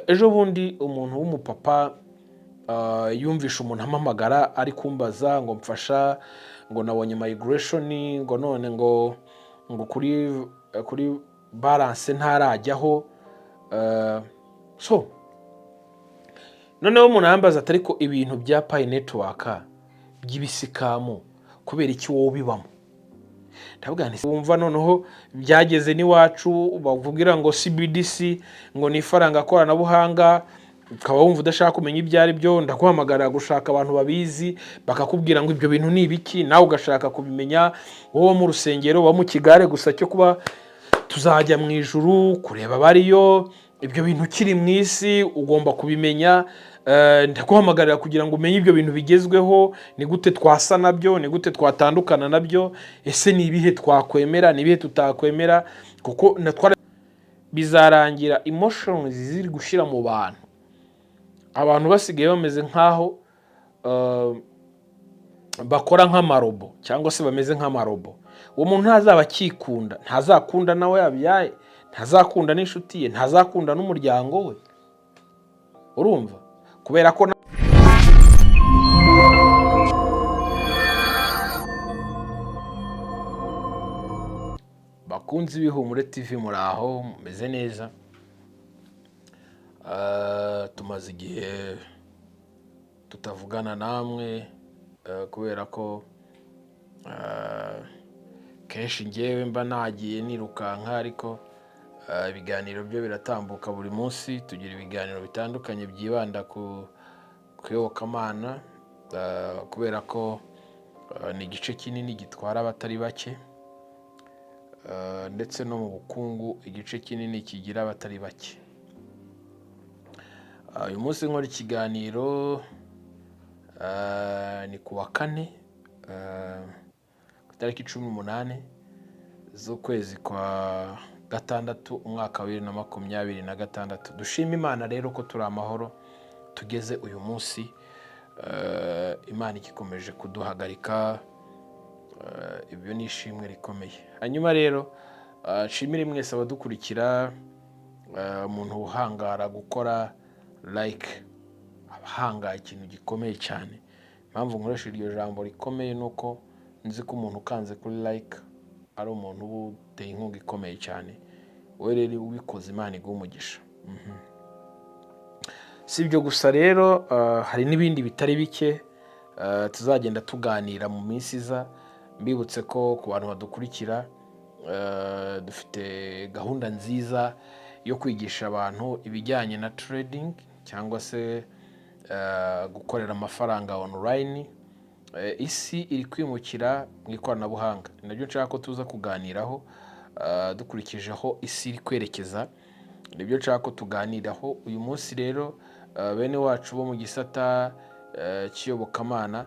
Ejo bundi umuntu w'umupapa yumvishe umuntu ampamagara ari kumbaza ngo mfasha, ngo nabonye migration, ngo none ngo kuri balance ntarajyaho. So noneho umuntu arambaza ati: "Ariko ibintu bya Pi Network by'ibiscam, kubera iki wowe ubibamo?" Ndavuga nti: "Wumva noneho byageze n'iwacu, bavugira ngo CBDC, ngo ni ifaranga koranabuhanga, ukaba wumva udashaka kumenya ibyo ari byo. Ndaguhamagara gushaka abantu babizi, bakakubwira ngo ibyo bintu ni ibiki, nawe ugashaka kubimenya. Wowe mu rusengero uba mu kigare gusa cyo kuba tuzajya mu ijuru kureba abariyo, ibyo bintu ukiri mu isi ugomba kubimenya. Ndaguhamagarira kugira ngo umenye ibyo bintu bigezweho. Ni gute twasa nabyo? Ni gute twatandukana nabyo? Ese ni ibihe twakwemera, ni ibihe tutakwemera?" Kuko bizarangira emotions ziri gushyira mu bantu, abantu basigaye bameze nk'aho bakora nk'amarobo cyangwa se bameze nk'amarobo. Uwo muntu ntazaba akikunda, ntazakunda nawe yabyaye, ntazakunda n'inshuti ye, ntazakunda n'umuryango we. Urumva, kubera ko bakunze Ibihumure TV, muraho, mumeze neza? Tumaze igihe tutavugana namwe, kubera ko kenshi ngewe mba nagiye nirukanka, ariko ibiganiro byo biratambuka buri munsi. Tugira ibiganiro bitandukanye byibanda ku iyobokamana, kubera ko ni igice kinini gitwara abatari bake, ndetse no mu bukungu igice kinini kigira abatari bake. Uyu munsi nkora ikiganiro ni ku wa kane, ku itariki 18 z'ukwezi kwa gatandatu, umwaka wa 2026. Dushima Imana rero ko turi amahoro tugeze uyu munsi, Imana igikomeje kuduhagarika, ibyo ni ishimwe rikomeye. Hanyuma rero nshimire mwese abadukurikira. Umuntu uhangara gukora like aba ahangaye ikintu gikomeye cyane. Impamvu nkoresha iryo jambo rikomeye ni uko nzi ko umuntu ukanze kuri like ari umuntu uba uteye inkunga ikomeye cyane. Wowe rero ubikoze, Imana iguha umugisha. Si ibyo gusa rero, hari n'ibindi bitari bike tuzagenda tuganira mu minsi iza. Mbibutse ko ku bantu badukurikira, dufite gahunda nziza yo kwigisha abantu ibijyanye na trading cyangwa se gukorera amafaranga online. Isi iri kwimukira mu ikoranabuhanga, ni nabyo nshaka ko tuza kuganiraho, dukurikije aho isi iri kwerekeza, nibyo nshaka ko tuganiraho uyu munsi. Rero bene wacu bo mu gisata cy'iyobokamana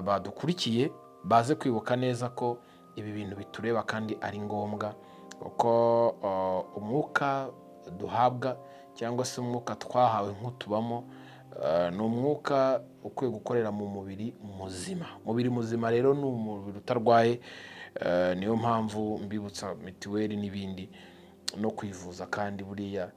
badukurikiye baze kwibuka neza ko ibi bintu bitureba kandi ari ngombwa, kuko umwuka duhabwa cyangwa se umwuka twahawe nk'utubamo ni umwuka ukwiye gukorera mu mubiri muzima. Umubiri muzima rero ni umubiri utarwaye. Niyo mpamvu mbibutsa mituweli n'ibindi no kwivuza. Kandi buriya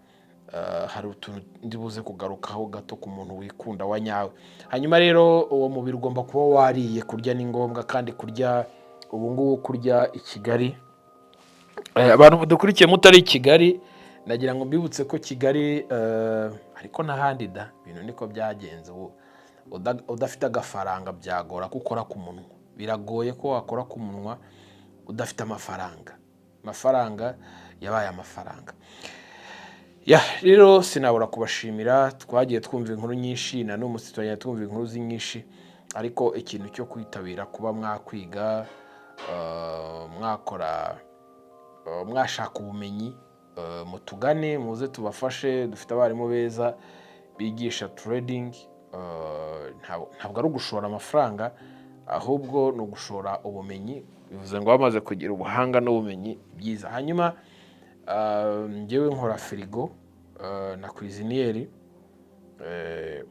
hari utuntu ndi buze kugarukaho gato ku muntu wikunda wa nyawe. Hanyuma rero uwo mubiri ugomba kuba wariye. Kurya ni ngombwa, kandi kurya ubu ngubu, kurya i Kigali, abantu mudukurikiye mutari i Kigali, nagira ngo mbibutse ko Kigali, ariko n'ahandi da, ibintu niko byagenze. Ubu udafite agafaranga byagora ko ukora ku munwa, biragoye ko wakora ku munwa udafite amafaranga. Amafaranga yabaye amafaranga. Ya, rero sinabura kubashimira. Twagiye twumva inkuru nyinshi, na n'ubu turagenda twumva inkuru nyinshi, ariko ikintu cyo kwitabira kuba mwakwiga, mwakora, mwashaka ubumenyi, mutugane, muze tubafashe. Dufite abarimu beza bigisha trading. Ntabwo ari ugushora amafaranga, ahubwo ni ugushora ubumenyi, bivuze ngo bamaze kugira ubuhanga n'ubumenyi byiza. Hanyuma njyewe nkora firigo na cuisinière.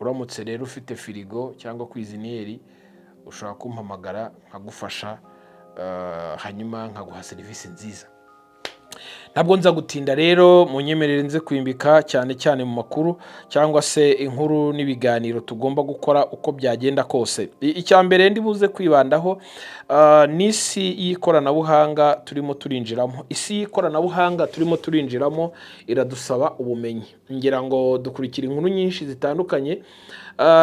Uramutse rero ufite firigo cyangwa cuisinière, ushobora kumpamagara nkagufasha, hanyuma nkaguha serivisi nziza. Ntabwo nza gutinda rero, munyemerere nze kwimbika cyane cyane mu makuru cyangwa se inkuru n'ibiganiro tugomba gukora uko byagenda kose. Icya mbere ndi buze kwibandaho ni isi y'ikoranabuhanga turimo turinjiramo. Isi y'ikoranabuhanga turimo turinjiramo iradusaba ubumenyi. Ngira ngo dukurikira inkuru nyinshi zitandukanye,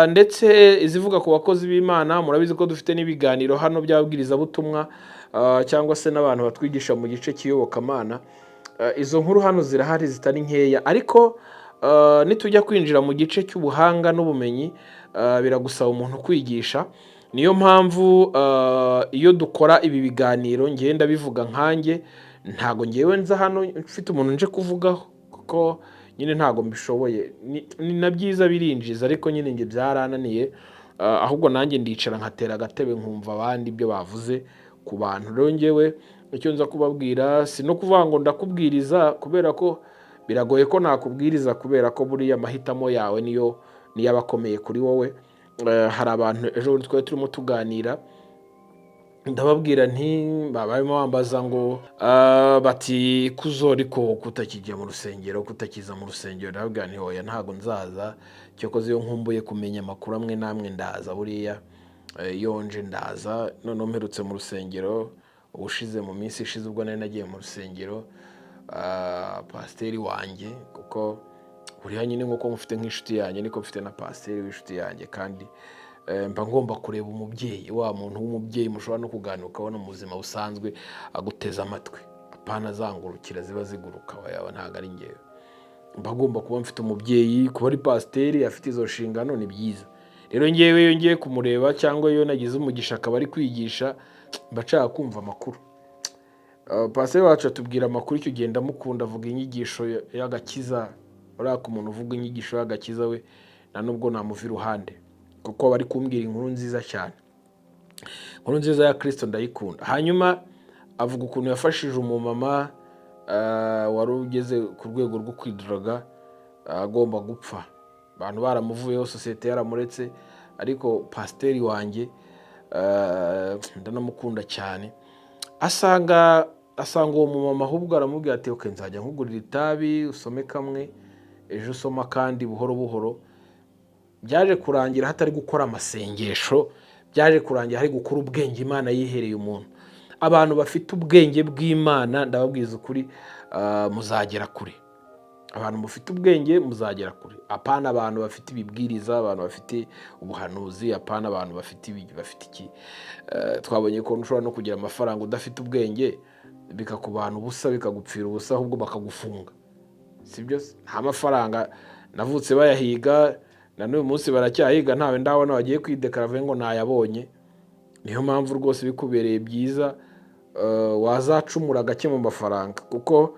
ndetse izivuga ku bakozi b'Imana. Murabizi ko dufite n'ibiganiro hano by'ababwirizabutumwa, cyangwa se n'abantu batwigisha mu gice cy'iyobokamana. Izo nkuru hano zirahari zitari nkeya, ariko nitujya kwinjira mu gice cy'ubuhanga n'ubumenyi, biragusaba umuntu kwigisha. Niyo mpamvu iyo dukora ibi biganiro ngenda bivuga nkanjye, ntago ngewe nza hano mfite umuntu nje kuvugaho, kuko nyine ntago mbishoboye. Ni na byiza, birinjiza, ariko nyine njye byarananiye. Ahubwo nanjye ndicara nkatera agatebe nkumva abandi ibyo bavuze ku bantu. Rero ngewe icyo nza kubabwira si no kuvuga ngo ndakubwiriza, kubera ko biragoye ko nakubwiriza, kubera ko buriya amahitamo yawe niyo aba akomeye kuri wowe. Hari abantu ejo bundi twari turimo tuganira, ndababwira nti barimo bambaza ngo bati kuzo ariko kutakijya mu rusengero, kutakiza mu rusengero. Ndababwira nti oya, ntago nzaza, cyokoze iyo nkumbuye kumenya amakuru amwe n'amwe ndaza. Buriya iyo nje ndaza. Noneho mperutse mu rusengero ubushize, mu minsi ishize ubwo nari nagiye mu rusengero, pasiteri wanjye, kuko buriya nyine nk'uko mufite nk'inshuti yanjye niko mfite na pasiteri w'inshuti yanjye, kandi mba ngomba kureba umubyeyi wa muntu w'umubyeyi mushobora no kuganira ukabona mu buzima busanzwe aguteze amatwi, apana zangurukira ziba ziguruka, yaba ntabwo ari ngewe. Mba ngomba kuba mfite umubyeyi, kuba ari pasiteri afite izo nshingano ni byiza. Rero ngewe iyo ngiye kumureba cyangwa iyo nagize umugisha akaba ari kwigisha, mba nshaka kumva amakuru. Pasiteri wacu atubwira amakuru, icyo gihe ndamukunda, avuga inyigisho y'agakiza. Uriya ku muntu uvuga inyigisho y'agakiza we, nta nubwo namuva iruhande, kuko bari kumbwira inkuru nziza cyane, inkuru nziza ya Kirisito ndayikunda. Hanyuma avuga ukuntu yafashije umumama wari ugeze ku rwego rwo kwiduraga, agomba gupfa, abantu baramuvuyeho, sosiyete yaramuretse, ariko pasiteri wanjye ndanamukunda cyane, asanga uwo mumama, ahubwo aramubwira ati ok, nzajya nkugurira itabi usome kamwe, ejo usoma kandi, buhoro buhoro. Byaje kurangira hatari gukora amasengesho, byaje kurangira hari gukora ubwenge Imana yihereye umuntu. Abantu bafite ubwenge bw'Imana, ndababwiza ukuri, muzagera kure. Abantu mufite ubwenge muzagera kure, apana abantu bafite ibibwiriza, abantu bafite ubuhanuzi, apana abantu bafite ibi, bafite iki. Twabonye ko ushobora no kugira amafaranga udafite ubwenge bikakubana ubusa, bikagupfira ubusa, ahubwo bakagufunga, sibyo se? Nta mafaranga navutse bayahiga, na n'uyu munsi baracyahiga, ntawe ndabona wagiye kwidekara avuge ngo nayabonye. Niyo mpamvu rwose bikubereye byiza wazacumura gake mu mafaranga, kuko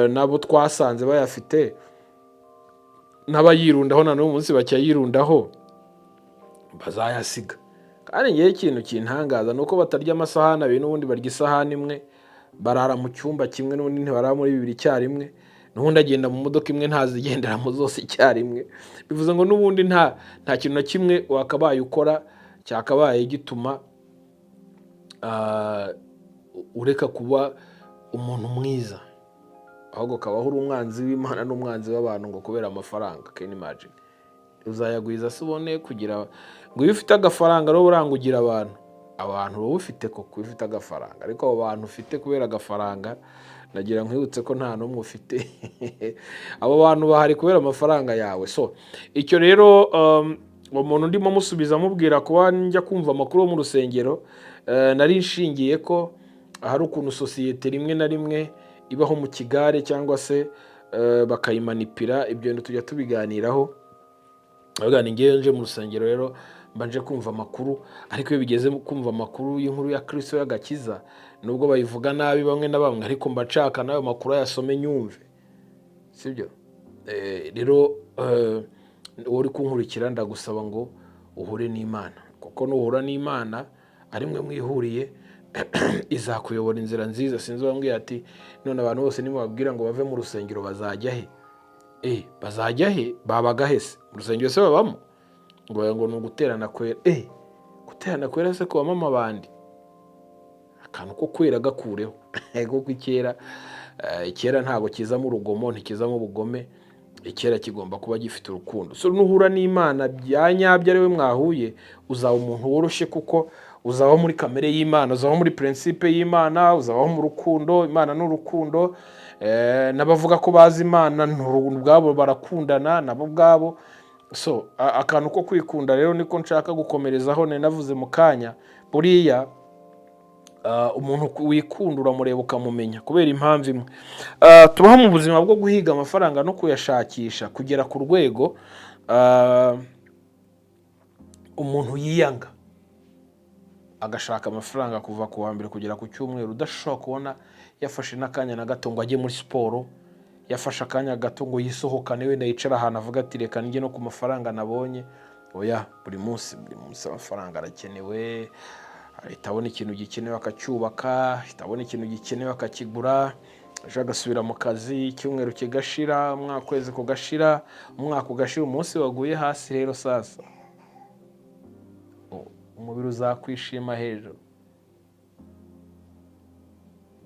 nabo twasanze bayafite n'abayirundaho na n'uyu munsi bacyayirundaho bazayasiga. Kandi ngewe ikintu kintangaza ni uko batarya amasahani abiri, n'ubundi barya isahani imwe, barara mu cyumba kimwe, n'ubundi ntibarara muri bibiri icyarimwe, n'ubundi agenda mu modoka imwe ntazigenderamo zose icyarimwe. Bivuze ngo n'ubundi nta kintu na kimwe wakabaye ukora cyakabaye gituma ureka kuba umuntu mwiza, ahubwo ukabaho uri umwanzi w'Imana n'umwanzi w'abantu ngo kubera amafaranga. Can you imagine? Uzayagwiza se ubone kugira ngo iyo ufite agafaranga rero uranga ugira abantu uba ufite koko iyo ufite agafaranga, ariko abo bantu ufite kubera agafaranga, nagira nkwibutse ko nta n'umwe ufite. Abo bantu bahari kubera amafaranga yawe. So icyo rero, uwo muntu ndimo musubiza amubwira kuba njya kumva amakuru yo mu rusengero, nari nshingiye ko hari ukuntu sosiyete rimwe na rimwe ibaho mu kigare cyangwa se bakayimanipira. Ibyo bintu tujya tubiganiraho. Ndavuga nti ngewe nje mu rusengero rero mba nje kumva amakuru, ariko iyo bigeze mu kumva amakuru y'inkuru ya Kristo y'agakiza, nubwo bayivuga nabi bamwe na bamwe, ariko mba nshaka n'ayo makuru ayasome nyumve, sibyo? Rero uwo uri kunkurikira, ndagusaba ngo uhure n'Imana, kuko nuhura n'Imana ari mwe mwihuriye, izakuyobora inzira nziza. Sinzi wambwiye ati none abantu bose nimubabwira ngo bave mu rusengero bazajya he? Bazajya he? Babaga he se? Mu rusengero se babamo? Ngo ni uguterana kwera. Guterana kwera se kubamo amabandi? Akantu ko kwera gakureho, kuko kera Icyera ntabwo kizamo urugomo, ntikizamo ubugome. Icyera kigomba kuba gifite urukundo. So nuhura n'Imana bya nyabyo, ari we mwahuye, uzaba umuntu woroshye, kuko uzabaho muri kamere y'Imana, uzabaho muri principe y'Imana, uzabaho mu rukundo. Imana ni urukundo. N'abavuga ko bazi Imana ubwabo barakundana nabo ubwabo. So akantu ko kwikunda rero niko nshaka gukomerezaho, nari navuze mu kanya. Buriya umuntu wikunda uramureba ukamumenya, kubera impamvu imwe. Tubaho mu buzima bwo guhiga amafaranga no kuyashakisha kugera ku rwego umuntu yiyanga, agashaka amafaranga kuva ku wa mbere kugera ku cyumweru, udashobora kubona yafashe n'akanya na gato ngo ajye muri siporo, yafashe akanya gato ngo yisohokane, wenda yicara ahantu avuga ati: "Reka njye no ku mafaranga nabonye." Oya, buri munsi, buri munsi amafaranga arakenewe. Ahita abona ikintu gikenewe akacyubaka, ahita abona ikintu gikenewe akakigura, ejo agasubira mu kazi, icyumweru kigashira, umwaka, ukwezi kugashira, umwaka ugashira. Umunsi waguye hasi rero sasa, umubiri uzakwishima hejuru.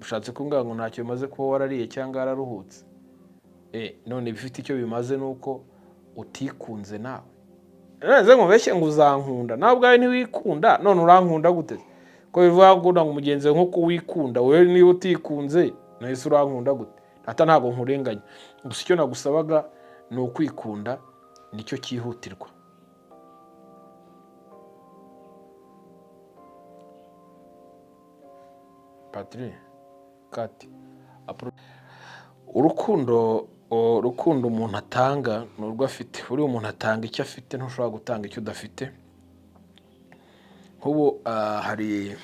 Ushatse kumbwira ngo ntacyo bimaze kuba warariye cyangwa wararuhutse? None ibifite icyo bimaze ni uko utikunze nawe. None nkubeshye ngo uzankunda, nawe ubwawe ntiwikunda, none urankunda gute? Ko bivuga ngo ngo mugenzi wawe nk'uko wikunda wowe, niba utikunze nahise urankunda gute? Ata ntabwo nkurenganya, gusa icyo nagusabaga ni ukwikunda, nicyo cyihutirwa. Patrick Kati, urukundo, urukundo umuntu atanga ni urwo afite. Buriya umuntu atanga icyo afite, ntushobora gutanga icyo udafite. Nk'ubu hari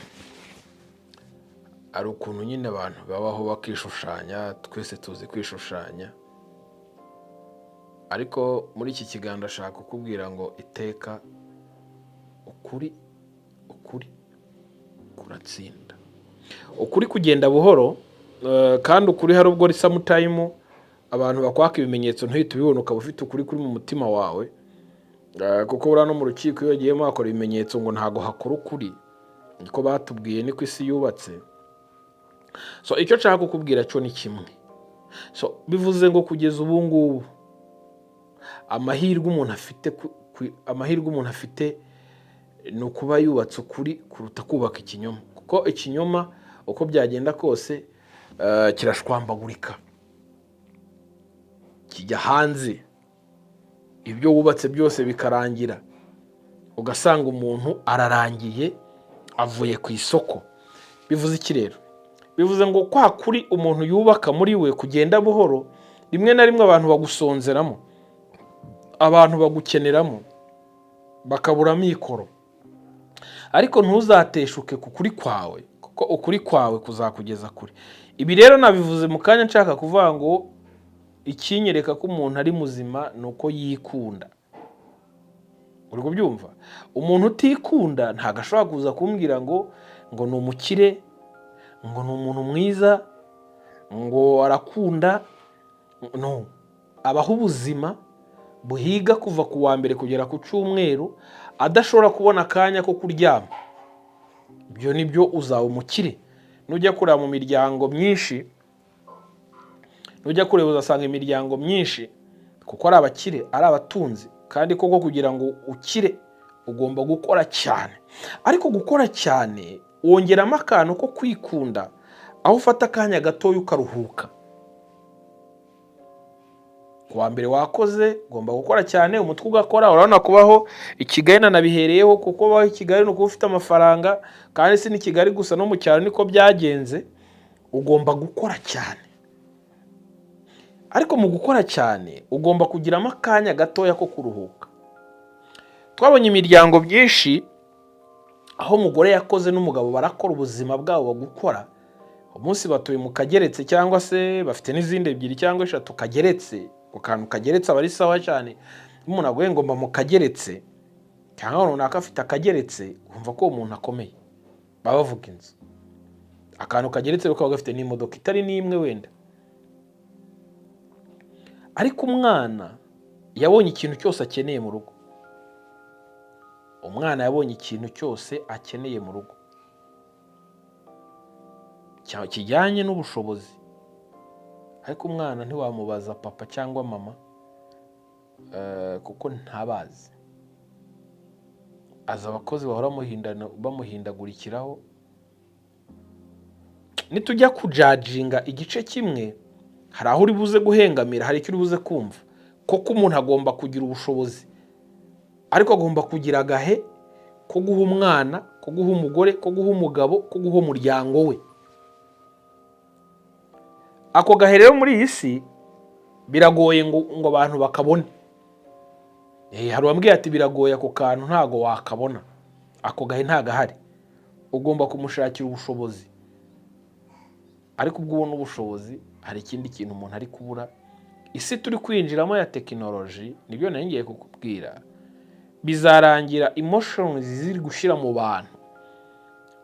ukuntu nyine abantu babaho bakishushanya, twese tuzi kwishushanya, ariko muri iki kiganiro ashaka kukubwira ngo iteka ukuri kuratsinda. Ukuri kugenda buhoro, kandi ukuri hari ubwo sometime abantu bakwaka ibimenyetso ntuhite ubibona, ukaba ufite ukuri kuri mu mutima wawe. Kuko buriya no mu rukiko iyo bagiyemo bakora ibimenyetso ngo ntabwo hakora ukuri, niko batubwiye, niko isi yubatse. So icyo nshaka kukubwira cyo ni kimwe. So bivuze ngo kugeza ubu ngubu amahirwe umuntu afite ni ukuba yubatse ukuri kuruta kubaka ikinyoma, kuko ikinyoma uko byagenda kose kirashwambagurika, kijya hanze, ibyo wubatse byose bikarangira, ugasanga umuntu ararangiye, avuye ku isoko. Bivuze iki rero? Bivuze ngo kwa kuri umuntu yubaka muri we kugenda buhoro, rimwe na rimwe abantu bagusonzeramo, abantu bagukeneramo, bakabura amikoro, ariko ntuzateshuke ku kuri kwawe, kuko ukuri kwawe kuzakugeza kure. Ibi rero nabivuze mu kanya nshaka kuvuga ngo ikinyereka ko umuntu ari muzima ni uko yikunda. Uri kubyumva? Umuntu utikunda ntabwo ashobora kuza kumbwira ngo ni umukire, ngo ni umuntu mwiza, ngo arakunda. No abaho ubuzima buhiga kuva ku wa mbere kugera ku cyumweru, adashobora kubona akanya ko kuryama. Ibyo ni byo uzaba umukire? Nujya kureba mu miryango myinshi, nujya kureba uzasanga imiryango myinshi kuko ari abakire, ari abatunzi. Kandi koko kugira ngo ukire ugomba gukora cyane, ariko gukora cyane wongeramo akantu ko kwikunda, aho ufata akanya gatoya ukaruhuka. Ku wa mbere wakoze, ugomba gukora cyane, umutwe ugakora. Urabona kubaho i Kigali nanabihereyeho, kuko kubaho i Kigali ni ukuba ufite amafaranga, kandi si n'i Kigali gusa, no mu cyaro niko byagenze. Ugomba gukora cyane, ariko mu gukora cyane ugomba kugiramo akanya gatoya ko kuruhuka. Twabonye imiryango myinshi aho umugore yakoze n'umugabo barakora, ubuzima bwabo gukora, umunsi batuye mu kageretse cyangwa se bafite n'izindi ebyiri cyangwa eshatu kageretse. Ku kantu kageretse aba ari sawa cyane. Iyo umuntu aguye ngo mba mu kageretse cyangwa runaka afite akageretse, wumva ko uwo muntu akomeye. Baba bavuga inzu, akantu kageretse kaba gafite n'imodoka itari n'imwe wenda. Ariko umwana yabonye ikintu cyose akeneye mu rugo, umwana yabonye ikintu cyose akeneye mu rugo kijyanye n'ubushobozi. Ariko umwana ntiwamubaza papa cyangwa mama, kuko ntabazi. Azi abakozi bahora bamuhindagurikiraho. Nitujya kujudginga igice kimwe, hari aho uri buze guhengamira, hari icyo uri buze kumva. Koko umuntu agomba kugira ubushobozi, ariko agomba kugira agahe ko guha umwana, ko guha umugore, ko guha umugabo, ko guha umuryango we. Ako gahe rero muri iyi si biragoye ngo abantu bakabone. Hari uwambwiye ati: "Biragoye, ako kantu ntago wakabona, ako gahe ntagahari." Ugomba kumushakira ubushobozi, ariko ubwo ubona ubushobozi, hari ikindi kintu umuntu ari kubura. Isi turi kwinjiramo ya tekinoloji, nibyo nari ngiye kukubwira, bizarangira emotions ziri gushyira mu bantu,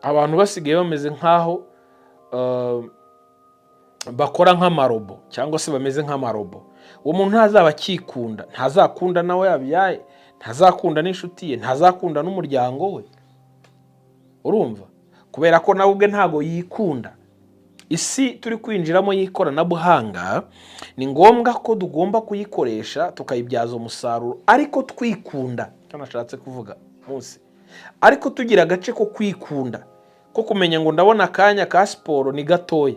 abantu basigaye bameze nk'aho bakora nk'amarobo cyangwa se bameze nk'amarobo. Uwo muntu ntazaba akikunda, ntazakunda nawe yabyaye, ntazakunda n'inshuti ye, ntazakunda n'umuryango we. Urumva, kubera ko nawe ubwe ntago yikunda. Isi turi kwinjiramo y'ikoranabuhanga, ni ngombwa ko tugomba kuyikoresha tukayibyaza umusaruro, ariko twikunda. Icyo nashatse kuvuga munsi, ariko tugira agace ko kwikunda, ko kumenya ngo ndabona akanya ka siporo ni gatoya,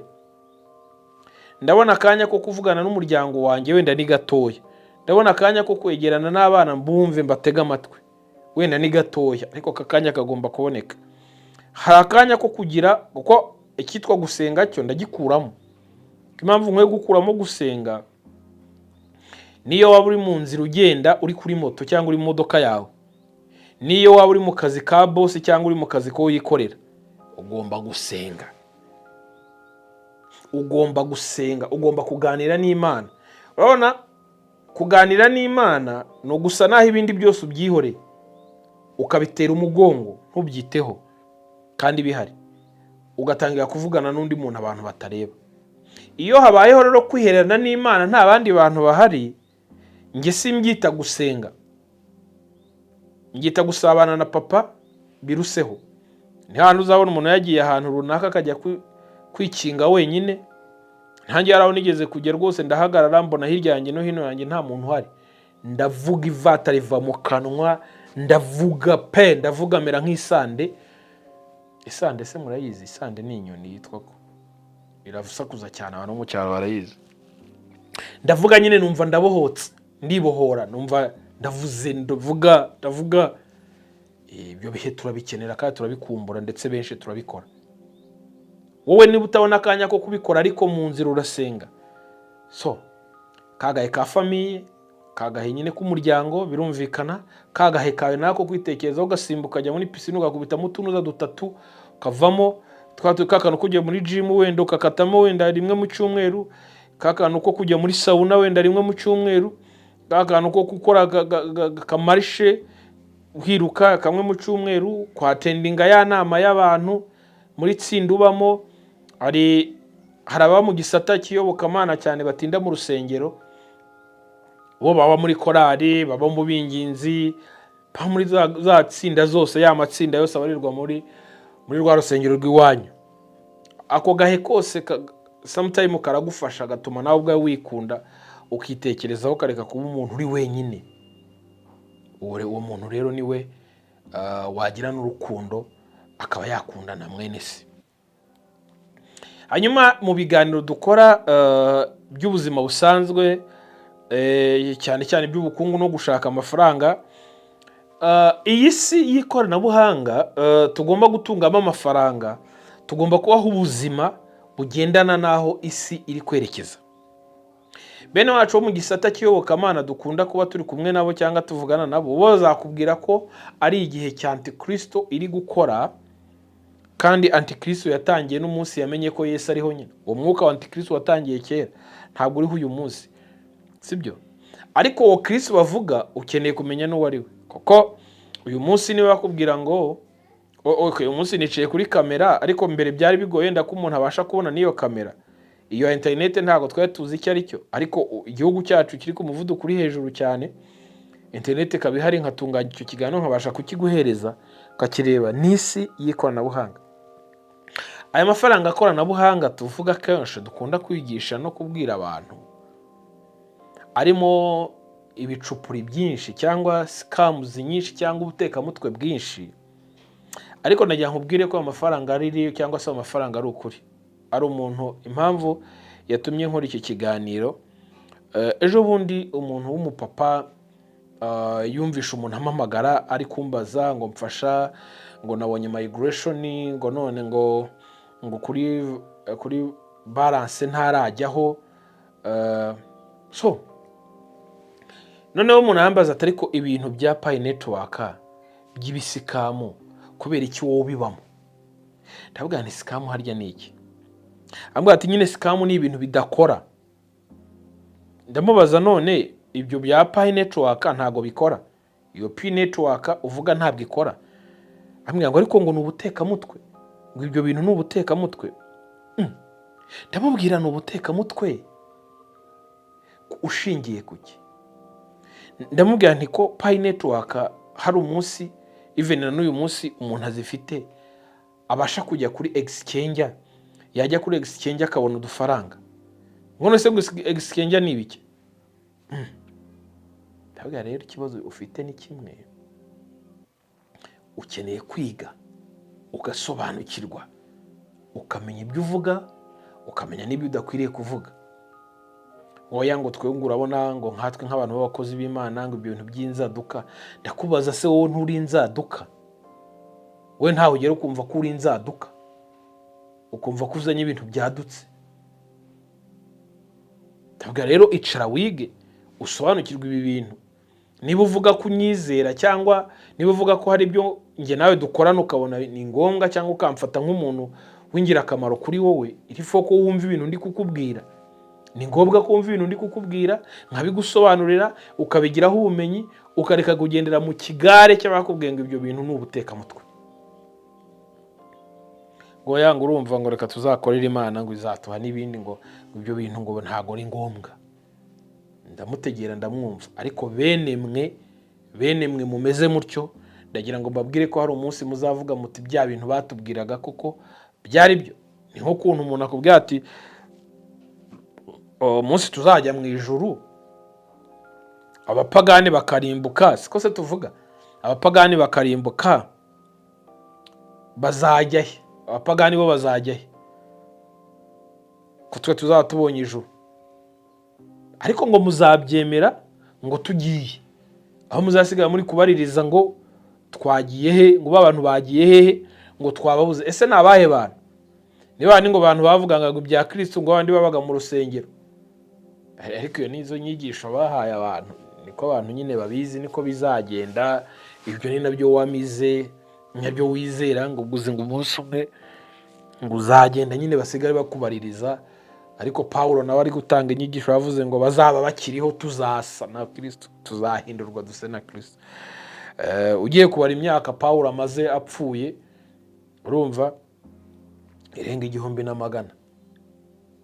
ndabona akanya ko kuvugana n'umuryango wanjye wenda ni gatoya, ndabona akanya ko kwegerana n'abana mbumve, mbatege amatwi wenda ni gatoya, ariko aka kanya kagomba kuboneka. Hari akanya ko kugira, kuko icyitwa gusenga cyo ndagikuramo. Impamvu nkwiye gukuramo gusenga, niyo waba uri mu nzira ugenda, uri kuri moto cyangwa uri mu modoka yawe, niyo waba uri mu kazi ka boss cyangwa uri mu kazi ko wikorera, ugomba gusenga. Ugomba gusenga, ugomba kuganira n'Imana. Urabona, kuganira n'Imana ni ugusa naho ibindi byose ubyihoreye, ukabitera umugongo, ntubyiteho kandi bihari, ugatangira kuvugana n'undi muntu abantu batareba. Iyo habayeho rero kwihererana n'Imana nta bandi bantu bahari, njye simbyita gusenga, mbyita gusabana na Papa biruseho. Ni hano uzabona umuntu yagiye ahantu runaka akajya kwikinga wenyine. Ntange hari aho nigeze kujya rwose, ndahagarara, mbona hirya yanjye no hino yanjye nta muntu uhari, ndavuga, ivata riva mu kanwa, ndavuga pe, ndavuga mera nk'isande. Isande se murayizi? Isande ni inyoni yitwa ko irasakuza cyane, abantu bo mu cyaro barayizi. Ndavuga nyine, numva ndabohotse, ndibohora, numva ndavuze, ndavuga, ndavuga. Ibyo bihe turabikenera kandi turabikumbura, ndetse benshi turabikora. Wowe niba utabona akanya ko kubikora, ariko mu nzira urasenga. So kagahe ka famille, kagahe nyine k'umuryango, birumvikana, kagahe kawe nako kwitekerezaho, ugasimbuka ukajya muri pisine, ugakubitamo utunuza dutatu ukavamo, twa ka kantu kujya muri jimu wenda ukakatamo wenda rimwe mu cyumweru, ka kantu ko kujya muri sauna wenda rimwe mu cyumweru, ka kantu ko gukora akamarche uhiruka kamwe mu cyumweru, kwattendinga ya nama y'abantu muri tsinda ubamo. Hari ababa mu gisata cy'iyobokamana cyane, batinda mu rusengero, bo baba muri korali, baba mu binginzi, baba muri za tsinda zose, ya matsinda yose abarirwa muri rwa rusengero rw'iwanyu. Ako gahe kose sometime karagufasha, gatuma nawe ubwawe wikunda, ukitekerezaho, ukareka kuba umuntu uri wenyine. Uwo muntu rero niwe wagira n'urukundo, akaba yakunda na mwene se. Hanyuma mu biganiro dukora by'ubuzima busanzwe, cyane cyane iby'ubukungu no gushaka amafaranga, iyi si y'ikoranabuhanga tugomba gutungamo amafaranga, tugomba kubaho ubuzima bugendana n'aho isi iri kwerekeza. Bene wacu bo mu gisata cy'iyobokamana dukunda kuba turi kumwe nabo cyangwa tuvugana nabo, bo bazakubwira ko ari igihe cya antikristo iri gukora, kandi antikristo yatangiye n'umunsi yamenye ko Yesu ariho nyine. Uwo mwuka wa antikristo watangiye kera, ntabwo uriho uyu munsi, sibyo? Ariko uwo Kristo bavuga, ukeneye kumenya n'uwo ari we, kuko uyu munsi niba bakubwira ngo okay, uyu munsi nicaye kuri kamera, ariko mbere byari bigoye wenda ko umuntu abasha kubona n'iyo kamera. Iyo interineti ntabwo twari tuzi icyo ari cyo, ariko igihugu cyacu kiri ku muvuduko uri hejuru cyane, interineti ikaba ihari, nkatunganya icyo kiganiro, nkabasha kukiguhereza ukakireba. N'isi y'ikoranabuhanga. Aya mafaranga koranabuhanga tuvuga kenshi, dukunda kwigisha no kubwira abantu, arimo ibicupuri byinshi cyangwa scams nyinshi cyangwa ubutekamutwe bwinshi. Ariko nagira nkubwire ko amafaranga ari cyangwa se amafaranga ari ukuri, ari umuntu. Impamvu yatumye nkora iki kiganiro, ejo bundi umuntu w'umupapa yumvishe umuntu ampamagara ari kumbaza ngo mfasha, ngo nabonye migration, ngo none ngo kuri balance ntarajyaho. So noneho umuntu arambaza ati: "Ariko ibintu bya Pi Network by'ibiscam, kubera iki wowe ubibamo?" Ndavuga nti: "Scam harya ni iki?" Ambwira ati: "Nyine scam ni ibintu bidakora." Ndamubaza: "None ibyo bya Pi Network ntabwo bikora? Iyo Pi Network uvuga ntabwo ikora?" Ambwira ngo: "Ariko ngo ni ubutekamutwe, ngo ibyo bintu ni ubutekamutwe." Ndamubwira: "Ni ubutekamutwe ushingiye ku ki?" Ndamubwira nti: "Ko Pi Network hari umunsi, even na n'uyu munsi, umuntu azifite abasha kujya kuri exchange, yajya kuri exchange akabona udufaranga." Ngo: "Se ngo exchange ni ibiki?" Ndabwira: "Rero ikibazo ufite ni kimwe, ukeneye kwiga ugasobanukirwa, ukamenya ibyo uvuga, ukamenya n'ibyo udakwiriye kuvuga." "Oya," ngo, "twe," ngo, "urabona," ngo, "nkatwe nk'abantu b'abakozi b'Imana," ngo, "ibyo bintu by'inzaduka." Ndakubaza: se wowe nturi inzaduka? Wowe ntawe ugera ukumva ko uri inzaduka, ukumva ko uzanye ibintu byadutse? Ndavuga rero, icara wige, usobanukirwe ibi bintu. Niba uvuga ko unyizera, cyangwa niba uvuga ko hari ibyo njye nawe dukorana ukabona ni ngombwa, cyangwa ukamfata nk'umuntu w'ingirakamaro kuri wowe, il faut ko wumva ibintu ndi kukubwira. Ni ngombwa ko wumva ibintu ndi kukubwira, nkabigusobanurira, ukabigiraho ubumenyi, ukareka kugendera mu kigare cy'abakubwiye ngo ibyo bintu ni ubutekamutwe. Ngo yanga, urumva, ngo reka tuzakorere Imana, ngo izatuha n'ibindi, ngo ibyo bintu ngo ntabwo ari ngombwa. Ndamutegera, ndamwumva. Ariko bene mwe mumeze mutyo, ndagira ngo mbabwire ko hari umunsi muzavuga muti: "Bya bintu batubwiraga koko byari byo." Ni nk'ukuntu umuntu akubwira ati: "Umunsi tuzajya mu ijuru, abapagani bakarimbuka," siko se tuvuga, "abapagani bakarimbuka, bazajya he? Abapagani bo bazajya he, ko twe tuzaba tubonye ijuru?" Ariko ngo muzabyemera ngo tugiye aho, muzasigara muri kubaririza ngo twagiye he, ngo ba bantu bagiye hehe, ngo twababuze. Ese ni abahe bantu? Ni bandi ngo bantu bavugaga ngo ibya Kirisitu, ngo abandi babaga mu rusengero? Ariko iyo nizo nyigisho bahaye abantu, niko abantu nyine babizi, niko bizagenda. Ibyo ni nabyo wamize, nabyo wizera, ngo uguze ngo umunsi umwe ngo uzagenda nyine basigare bakubaririza. Ariko Pawulo nawe ari gutanga inyigisho yavuze ngo bazaba bakiriho tuzasa na Kirisito, tuzahindurwa duse na Kirisito. Ugiye kubara imyaka Pawulo amaze apfuye, urumva irenga 1100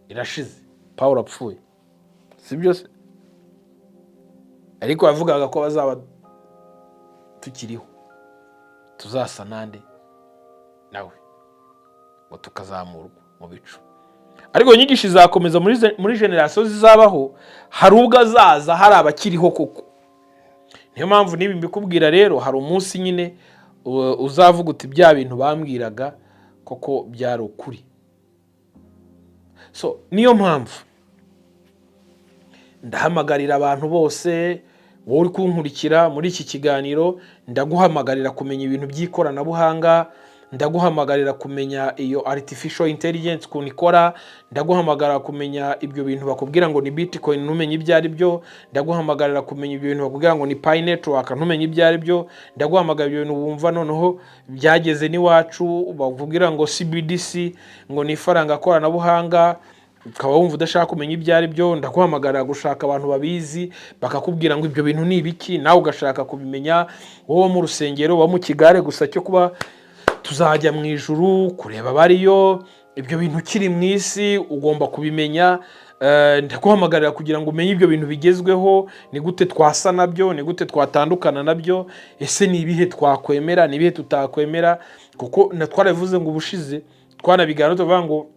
irashize Pawulo apfuye, si byo se? Ariko yavugaga ko bazaba tukiriho tuzasa nande? Nawe, ngo tukazamurwa mu bicu. Ariko iyo nyigisho izakomeza muri génération zizabaho. Hari ubwo azaza hari abakiriho koko. Niyo mpamvu n'ibi mbikubwira. Rero hari umunsi nyine uzavuga uti: "Bya bintu bambwiraga koko byari ukuri." So niyo mpamvu ndahamagarira abantu bose, wowe uri kunkurikira muri iki kiganiro, ndaguhamagarira kumenya ibintu by'ikoranabuhanga, ndaguhamagarira kumenya iyo artificial intelligence ukuntu ikora, ndaguhamagarira kumenya ibyo bintu bakubwira ngo ni Bitcoin ntumenye ibyo ari byo, ndaguhamagarira kumenya ibyo bintu bakubwira ngo ni Pi Network ntumenye ibyo ari byo, ndaguhamagarira ibyo bintu wumva noneho byageze n'iwacu bakubwira ngo CBDC, ngo ni ifaranga koranabuhanga, ukaba wumva udashaka kumenya ibyo ari byo. Ndaguhamagarira gushaka abantu babizi, bakakubwira ngo ibyo bintu ni ibiki, nawe ugashaka kubimenya. Wowe mu rusengero, uba mu kigare gusa cyo kuba tuzajya mu ijuru kureba abariyo, ibyo bintu ukiri mu isi ugomba kubimenya. Ndaguhamagarira kugira ngo umenye ibyo bintu bigezweho. Ni gute twasa nabyo? Ni gute twatandukana nabyo? Ese ni ibihe twakwemera, ni ibihe tutakwemera? Kuko na twarabivuze ngo ubushize Twanabiganira tuvuga ngo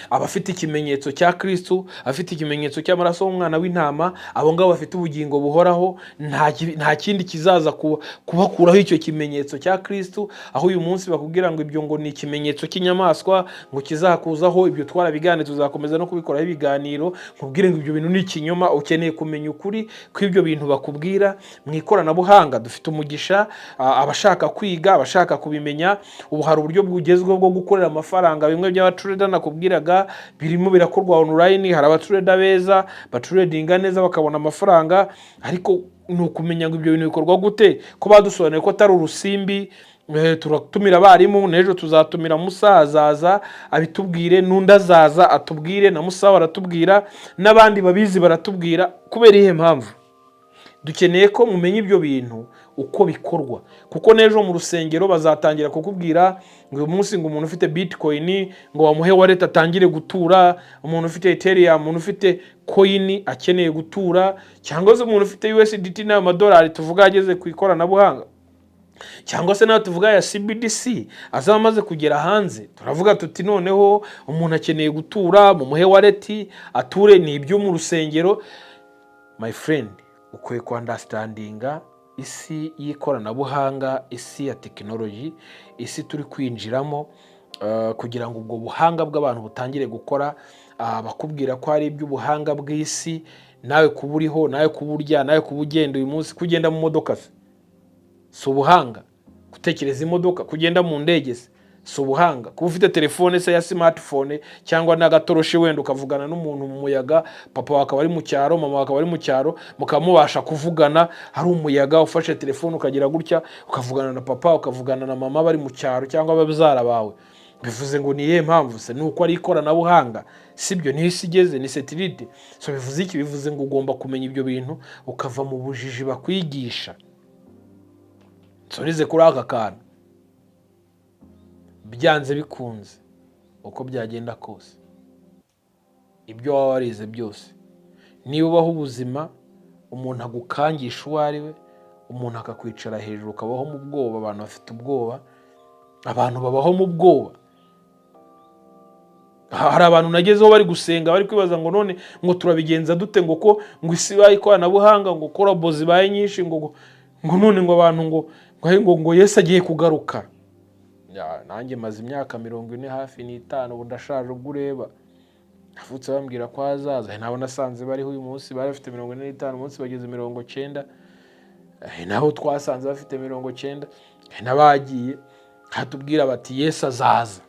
abafite ikimenyetso cya Kirisitu, abafite ikimenyetso cy'amaraso y'umwana w'intama, abo ngabo bafite ubugingo buhoraho. Nta kindi kizaza kubakuraho icyo kimenyetso cya Kirisitu. Aho uyu munsi bakubwira ngo ibyo ngo ni ikimenyetso cy'inyamaswa ngo kizakuzaho, ibyo twarabiganiriye, tuzakomeza no kubikoraho ibiganiro. Nkubwire ngo ibyo bintu ni ikinyoma. Ukeneye kumenya ukuri kw'ibyo bintu bakubwira. Mu ikoranabuhanga dufite umugisha, abashaka kwiga, abashaka kubimenya, ubu hari uburyo bugezweho bwo gukorera amafaranga. Bimwe by'abatrader nakubwiraga birimo birakorwa online. Hari abatrader beza batradinga neza bakabona amafaranga, ariko ni ukumenya ngo ibyo bintu bikorwa gute, ko badusobanuriye ko atari urusimbi. Turatumira abarimu n'ejo, tuzatumira Musa, azaza abitubwire, n'undi azaza atubwire, na Musa baratubwira, n'abandi babizi baratubwira. Kubera iyihe mpamvu? Dukeneye ko mumenya ibyo bintu uko bikorwa, kuko n'ejo mu rusengero bazatangira kukubwira ngo uyu munsi ngo umuntu ufite Bitcoin ngo bamuhe wallet atangire gutura, umuntu ufite Ethereum, umuntu ufite coin akeneye gutura, cyangwa se umuntu ufite USDT n'ayo madolari tuvuga ageze ku ikoranabuhanga, cyangwa se nawe tuvuga ya CBDC azaba amaze kugera hanze, turavuga tuti noneho umuntu akeneye gutura, mumuhe wallet ature. Ni ibyo mu rusengero. My friend, ukwiye kwunderstandinga isi y'ikoranabuhanga, isi ya tekinoloji, isi turi kwinjiramo, kugira ngo ubwo buhanga bw'abantu butangire gukora. Bakubwira ko hari iby'ubuhanga bw'isi, nawe kuba uriho, nawe kuba urya, nawe kuba ugenda uyu munsi, kugenda mu modoka se si ubuhanga? Gutekereza imodoka, kugenda mu ndege se si ubuhanga? Kuba ufite telefone se ya smartphone cyangwa n'agatoroshi wenda ukavugana n'umuntu mu muyaga, papa wawe akaba ari mu cyaro, mama wawe akaba ari mu cyaro, mukaba mubasha kuvugana hari umuyaga, ufashe telefone ukagira gutya ukavugana na papa, ukavugana na mama bari mu cyaro, cyangwa ababyara bawe, bivuze ngo ni iyihe mpamvu se? Ni uko ari ikoranabuhanga, sibyo? Niho isi igeze, ni satellite. So bivuze iki? Bivuze ngo ugomba kumenya ibyo bintu, ukava mu bujiji bakwigisha. Nsoreze kuri aka kantu: byanze bikunze, uko byagenda kose, ibyo waba warize byose, niba ubaho ubuzima umuntu agukangisha uwo ari we, umuntu akakwicara hejuru, ukabaho mu bwoba. Abantu bafite ubwoba, abantu babaho mu bwoba. Hari abantu nagezeho bari gusenga, bari kwibaza ngo none ngo turabigenza dute, ngo ko ngo isi ibaye ikoranabuhanga, ngo ko robo zibaye nyinshi, ngo none ngo abantu ngo Yesu agiye kugaruka. Nanjye maze imyaka 45 hafi n'itanu, ubu ndashaje. Ubwo ureba navutse bambwira ko hazaza, nabo nasanze bariho uyu munsi bari bafite 45, umunsi bageze 90. Nabo twasanze bafite 90, n'abagiye hatubwira bati Yesu azaza,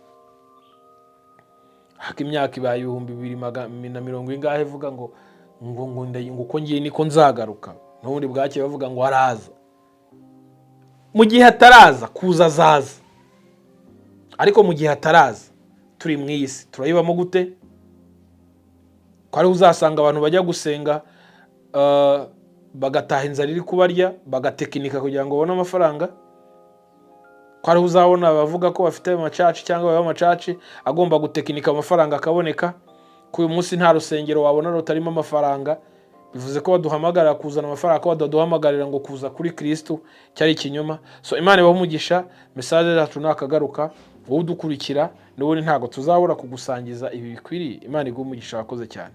haka imyaka ibaye ibihumbi bibiri na mirongo ingahe, ivuga ngo uko ngiye niko nzagaruka. N'ubundi bwakeye bavuga ngo araza. Mu gihe ataraza, kuza azaza, ariko mu gihe ataraza turi mu iyi si, turayibamo gute? Ko ariho uzasanga abantu bajya gusenga, bagataha inzara iri kubarya, bagatekinika kugira ngo babone amafaranga? Ko ariho uzabona abavuga ko bafite amachurch cyangwa baba amachurch agomba gutekinika amafaranga akaboneka? Ko uyu munsi nta rusengero wabona rutarimo amafaranga. Bivuze ko baduhamagarira kuzana amafaranga, ko badaduhamagarira ngo kuza kuri Kirisitu, cyari ikinyoma. So Imana ibahe umugisha. Message zacu nakagaruka. Wowe udukurikira, n'ubundi ntabwo tuzabura kugusangiza ibi bikwiriye. Imana iguhe umugisha, wakoze cyane.